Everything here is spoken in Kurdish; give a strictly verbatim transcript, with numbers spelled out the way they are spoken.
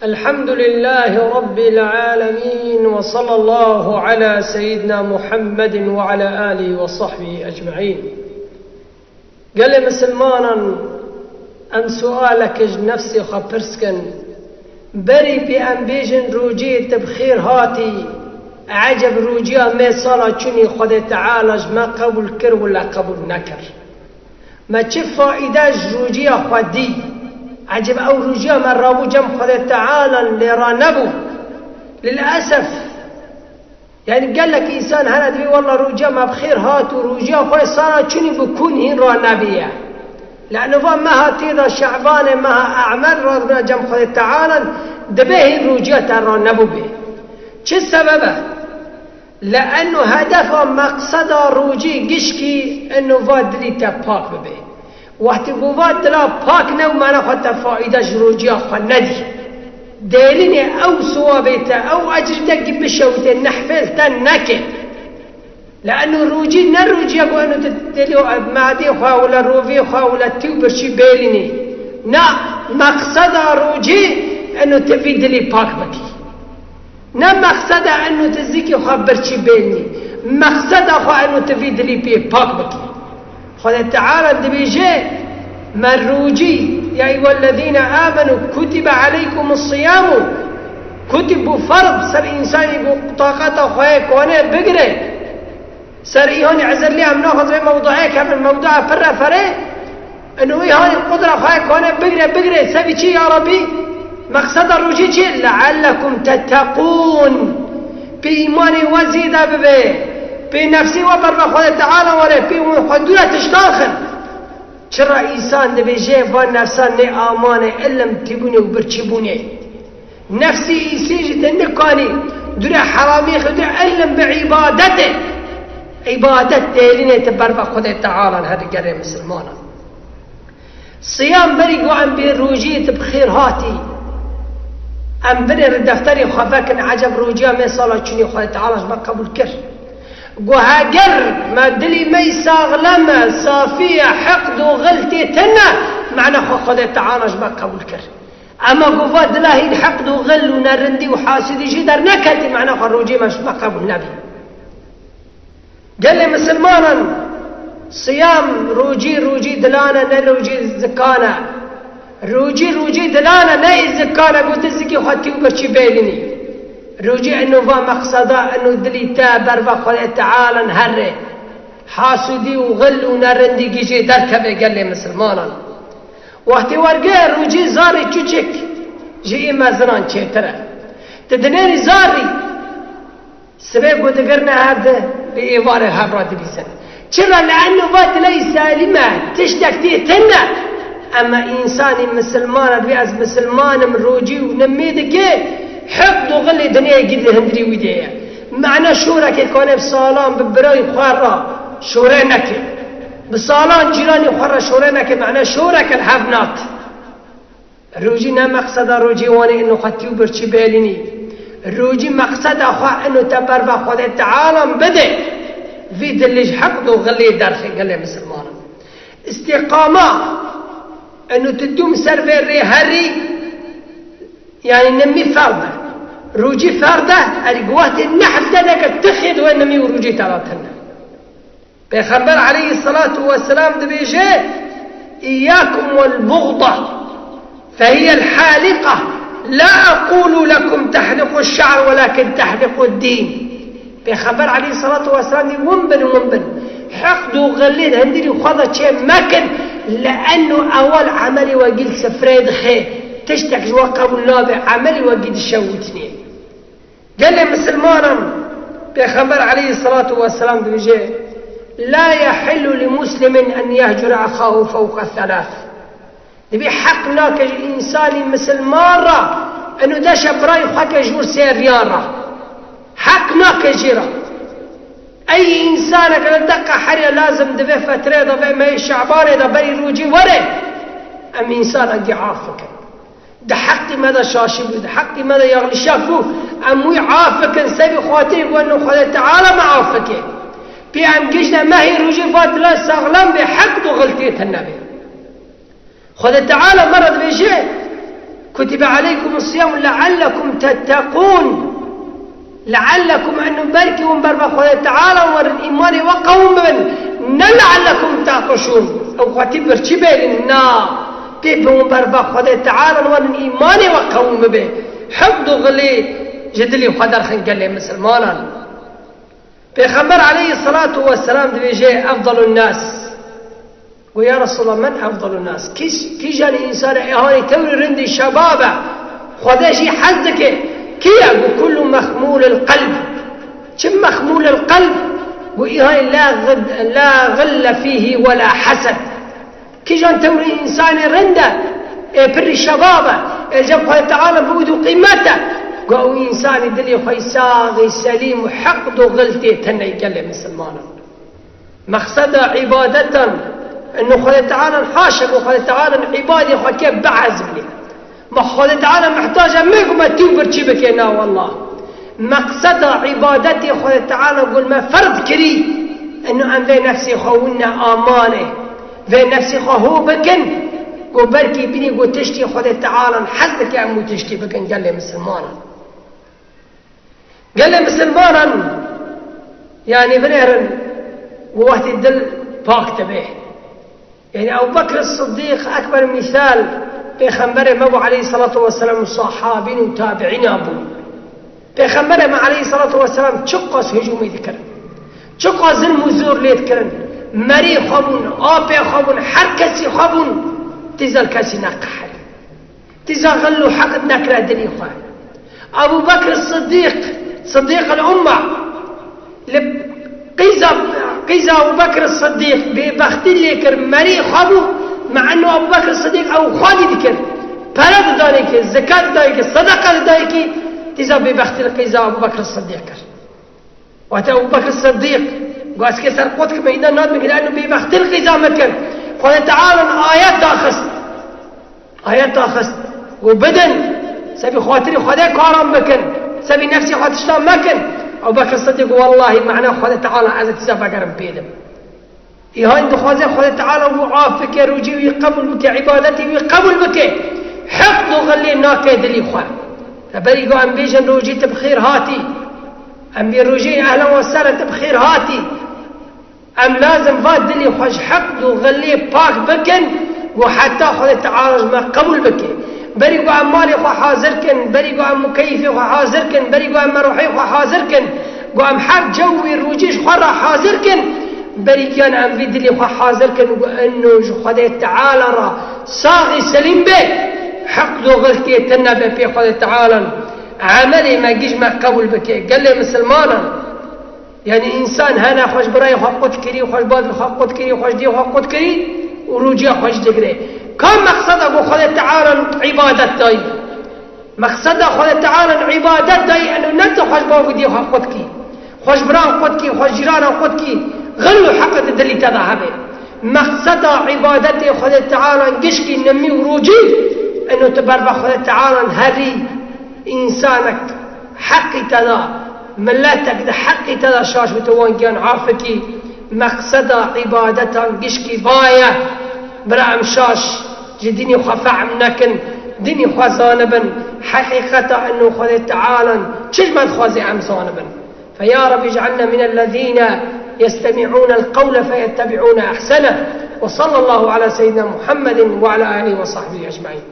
الحمد لله رب العالمين، وصلى الله على سيدنا محمد وعلى آله وصحبه أجمعين. Gelê misilmanan, em sualek ji nefsê xwe pirs kin. Berî pê em bêjin rûcî tu bi xêr hatî, eceb rûciya me sala çûnî Xwedê Teala ji me qebûl kir wila qebûl nekir? Me çi faîde ji rûciya xwe dî? Ecib ew rûciya me rabû cem Xwedê Teala lê ranebû? Lilesef. Yani gelek însan hene dibî, "Walla rûciya me bi xêr hat û rûciya xwe sala çûnî bi kûn hîn ranebiye." Leno va meha tê de Şebanê, meha E'mer radibine cem Xwedê Teala, dibe hîn rûciya te ranebûbê. Çi sebeb e? Leeno hedefa, meqseda rûcî gişkî eno va dilî te pak bibe. Wextî ku va dila pak ne û mana xwe te faîde ji rûciya xwe nedî. Dêlinê ew siwabê te, ew ecrî te gî bişewitê, nehfêl te neke. Leeno rûcî ne rûciya ku eno tu dilê û madê xwe wila rovê xwe wila tî û birçî bêlinî. Na, meqseda rûcî eno tu vî dilî pak bikî. Ne meqseda eno tu zikê xwe birçî bêlinî. Meqseda xwe eno tu vî dilî pê pak bikî. Xwedê Teala dibêje, me rûcî, "Ya eyyuhellezîne âmenû kutibe aleykumus siyâmû", kutib bû ferz ser însanî ku taqeta xwe yê kone bigire. Ser îhanî ezirlî em naxwazin vê mewduê kevin, mewdua pir re ferê. Eno wî hanî qudra xwe kone bigire, bigire. Sebî çi ya Rabbî? Meqseda rûcî çi? "Leallekum tetteqûn." Pê îmanê we zêde bibe. Pê nefsê we ber ve Xwedê Teala were. Pê hûn xwe dûre tiştan xin. Çira însan dibêje, va nefsa nê amanê ilim tîbûnê û birçîbûnê. Nefsî îsî jî te nikanî dûre heramiyê xwe de, ilim bi îbadetê. Îbadet dêlinê te ber ve Xwedê Teala her gelê misilmanan. Siyam berî ku em bê rûcî tu bi xêr hatî. Em binêrin defterê xwe vekin, eceb rûciya me sala çûnî Xwedê Teala ji me qebûl kir. Ku heger me dilî me yî saxlem e, safî ye, heqd û xil tê tune, mane xwe Xwedê Teala ji me qebûl kir. Ema ku va dila hîn heqd û xil û nerindî û hasidî jî derneketî, mane xwe rûcê me ji me qebûl nebî. Gelê misilmanan, siyam, rûcî, rûcî dilan e, ne rûcî zikan e. Rûcî, rûcî dilan e, ne î zikan e, ku tu zikî xwe tî û birçî bêlinî. Rûcî eno va meqseda, eno dilî te ber ve Xwedê Teala here. Hasûdî û xil û nerindî gî jê derkeve gelê misilmanan. Wextê werge rûcî zarî çûçik ji ê mezinan çêtir e. Tu dinêrî zarî, sibê ku digirne hev di, bi êvarê hev re dibîsin. Çira li eno va dilê salîm e, tiştek tê tune. Ema însanî misilman e, dibê ez misilman im, rûcî û nimê dike, heqd û xilê dinyayê gî di hundirî wî de ye. Mane şorekê kane bi salan bi birayê xwe re şore neke. Bi salan cîranê xwe re şore neke, mane şoreke li hev nat. Rûcî ne meqseda rûcî wan e ino xwe tî û birçî bêlînî. Rûcî meqseda xwe ino te ber ve Xwedê Teala bide. Vî dilê ji heqd û xilê derxe gelê misilmanan. Îstîqama ino tu dûm ser vê rê herî, yanî nimî ferd e. Rûcî ferd e, erî ku wextê nehf te neke, tu xêr di wê nimî û rûcî te re tune. Pêxember aleyhisselatu vesselam dibêje, "İyyakum vel buğda, fehiyel halika, la aqulu lekum tahliqu şe'r, velakin tahliqu din." Pêxember aleyhisselatu vesselam dî, "Win bin, win bin. Heqd û xilê di hundirî xwe de çê mekin, li eno ewel emelê we gî li sifreyê dixe, tiştek ji we qebûl nabe, emelê we gî dişewitîne." Gelê misilmanan, Pêxember aleyhisselatu vesselam dibêje, "La yahillu li muslimin en yehcura ahahu fewqa thelath." Dibê heq nake ji însanî misilman re ino deşe birayê xwe ke ji wir sê riyan re. Heq nake jê re. Ey însanek li deqa herê lazim di vê fetrê de, vê mehê Şebanê de berî rûcî were, em însanek dî af bikin. Di heqî me de şaşî bû, di heqî me de yanlîşek bû, em wî af bikin, sebî xatirî ku eno Xwedê Teala me af bike. Pê em gişne mehê rûjê va dila saxlem bê, heqd û xiltê tune bê. Xwedê Teala me re dibêje, كتب عليكم الصيام لعلكم تتقون. لعلكم، انو belkî hûn ber ve Xwedê Teala werin îmanê we qewim bibin. Ne لعلكم تعطشون. Ew xwetî birçî bêrin, na. Tê bi hûn ber ve Xwedê Teala werin îmanê we qewim bibe. Hiqd û xilê ji dilî xwe derxin gelê misilmanan. Pêxember aleyhisselatu vesselam dibêje, "Efdalun nas." Got, "Ya Resulallah, men efdalun nas?" Kî, kîjan însanê ehanî tewrî rindî şebab e, Xwedê jî hez dike? Kî ye? Got, "Kullu mexmûlil qelb." Çi mexmûlil qelb? Got, "Îhanî la xid-, la xille fîhî we la hesed." Kîjan tewrî însanê rind e, ê pirî şebab e, ê li cem Xwedê Teala bi wî dû qîmet e? Got, "Ew însanî dilê xwe yî saxî, selîm û heqd û xil tê tenê gelê misilmanan." Meqseda îbadetan, eno Xwedê Teala haşa ku Xwedê Teala îbadê xwe ke biezibnê. Ma Xwedê Teala mihtac e me ku me tî û birçî bike, na wallah. Meqseda îbadetê Xwedê Teala ku me ferz kirî, eno em vê nefsê xwe winne amanê, vê nefsê xwe ho bikin, ku belkî bînî ku tiştê Xwedê Teala hez dike em wî tiştî bikin gelê misilmanan. Gelê misilmanan, yanî binêrin, wextê dil pak dibe. Yanî Ebu Bekr Siddîq ekber mîsal, pêxemberê me bû aleyhisselatu vesselam û sahabîn û tabiîna bû. Pêxemberê me aleyhisselatu vesselam çiqas hicûmê dikirin, çiqas zilm û zor lê dikirin, merê xwe bûn, apê xwe bûn, her kesî xwe bûn, tîza li kesî neqehir. Tîza xil û heqd nekire dilî xwe. Ebu Bekr Siddîq, Siddîq el Umma, li qîza, qîza Ebu Bekr Siddîq bêbextî lê kir, merî xwe bû, me eno Ebu Bekr Siddîq ew xwedî dikir. Pere didayê kî, zekat didayê kî, sedeqa didayê kî, tîza bêbextî li qîza Ebu Bekr Siddîq kir. Wate Ebu Bekr Siddîq, got, "Ez kê ser qot kime, îda nat bigire, eno bêbextî li qîza me kir." Xwedê Teala ayet daxist. Ayet daxist. Got, "Bidin, sebî xatirî Xwedê karan bikin, sebî nefsê xwe tişta mekin." Ebu Bekr Siddîq got, "Wellahî, mana Xwedê Teala ez ê tîza vegerim pê dim." Îhan dixwaze Xwedê Teala wî af bike, rojî wî qebûl bike, îbadetî wî qebûl bike. Heqd û xilê nake dilî xwe. Te berî got em bêjin rojî tu bi xêr hatî. Em bê rojî ehlen we ser in tu bi xêr hatî. Em lazim va dilê xwe ji heqd û xilê pak bikin, ku heta Xwedê Teala ji me qebûl bike. Berî ku em malê xwe hazir kin, berî ku em mukeyfê xwe hazir kin, berî ku em merohê xwe hazir kin, ku em her cewî rojî ji xwe re hazir kin, berî giyan em vî dilê xwe hazir kin, ku eno ji Xwedê Teala re saxî selîm be, heqd û xil tê tune be pê Xwedê Teala. Emelê me giş me qebûl bike. Gelê misilmanan, Yanî însan hene xwe ji birayê xwe qut kirî, xwe ji bavê xwe qut kirî, xwe ji dê xwe qut kirî û rûciya xwe jî digire. Ka meqseda ku Xwedê Teala îbadet dayî? Meqseda Xwedê Teala îbadet dayî, eno ne tu xwe ji bav û dê xwe qut kî, xwe ji biran qut kî, xwe ji cîranan qut kî, xil û heqet dilî te de hebe. Meqseda îbadetê Xwedê Teala gişkî nimî û rûcî, eno tu berva Xwedê Teala herî. Însanek heqî te da, miletek di heqî te da şaş bû, tu wan giyan afirkî. Meqseda îbadetan gişkî va ye. Bira em şaş ji dînî xwe fehm nekin, dînî xwe zanibin. Heqîqeta eno Xwedê Tealan çi ji me dixwaze em zanibin. فيا رب اجعلنا من الذين يستمعون القول فيتبعون أحسنه. وصلى الله على سيدنا محمد وعلى آله وصحبه أجمعين.